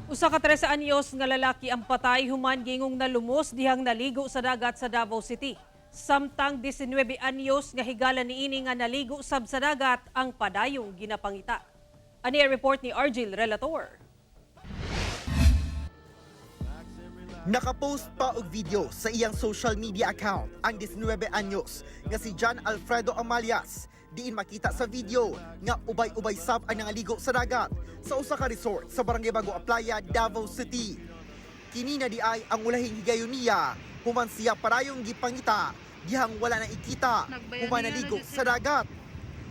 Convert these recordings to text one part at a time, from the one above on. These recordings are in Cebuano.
Usa ka 13 anyos nga lalaki ang patay human giingong nalumos dihang naligo sa dagat sa Davao City. Samtang 19 anyos nga higala niini nga naligo sab sa dagat ang padayong ginapangita. Ani ang report ni Argil Relator. Nakapost pa og video sa iyang social media account ang 19 anyos nga si John Alfredo Amalias. Diin makita sa video nga ubay-ubay sab ang nangaligo sa dagat sa usa ka resort sa Barangay Bago Aplaya, Davao City. Kini na diay ang ulahing higayon niya human siya parayong gipangita dihang wala na ikita human naligo sa dagat.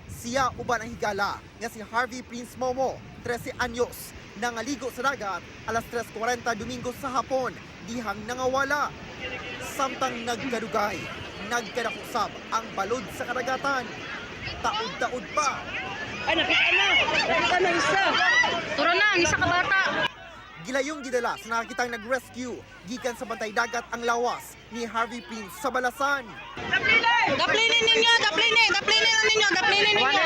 Siya uban ang higala nga si Harvey Prince Momo, 13 anyos, nangaligo sa dagat alas 3:40 Domingo sa hapon, dihang nangawala. Samtang nagkadugay, nagkadakusab ang balod sa kadagatan. Taod-taod pa. Ay, nakita na! Nakita na isa! Turo na, ang isa ka bata. Gilayong gidala sa nakakitang nag-rescue gikan sa bantay dagat ang lawas ni Harvey Prince sa balasan. Daplinin ninyo, daplinin, daplinin na ninyo, daplinin ninyo.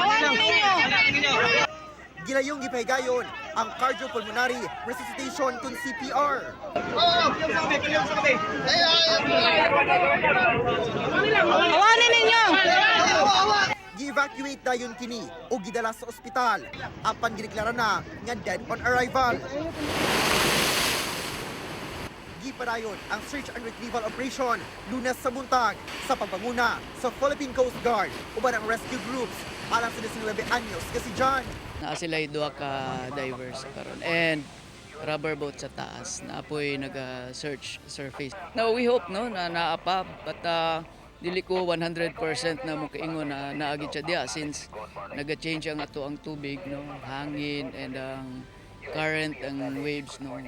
Awanin ninyo. Gilayong gipahigayon ang cardiopulmonary resuscitation kung CPR. Awanin ninyo. Gi-evacuate dayon kini o gidala sa ospital apan gideklara na nga dead on arrival. Gipadayon ang search and retrieval operation Lunes sa buntag sa pagpanguna sa Philippine Coast Guard uban ang rescue groups alang sa 19 anyos nga si John. Naa sila duha ka divers karon and rubber boat sa taas na apoy naga-search surface. Now we hope, no, na naa pa, but dili ko 100% na mokaingon na naa gyud siya diha since naga-change ang ato ang tubig, no, hangin and ang current, ang waves, no.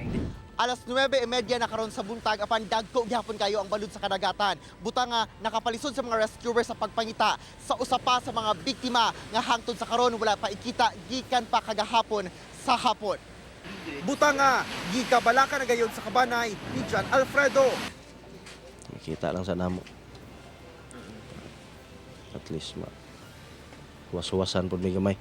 Alas 9:30 na karon sa buntag apan dagko gihapon kayo ang balud sa kadagatan. Buta nga nakapalisod sa mga rescuers sa pagpangita sa usa pa sa mga biktima nga hangtod sa karon wala pa ikita gikan pa kagahapon sa hapon. Buta nga gikabalaka na gayon sa kabanay ni John Alfredo. Makita lang sa namo. At least ma huwas-huwasan pud mi gamay.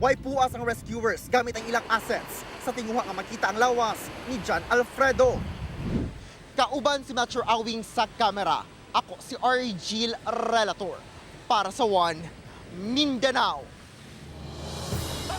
Way puas ang rescuers gamit ang ilang assets sa tinguha nga makita ang lawas ni John Alfredo. Kauban si Mature Awing sa kamera. Ako si Argil Relator para sa One Mindanao.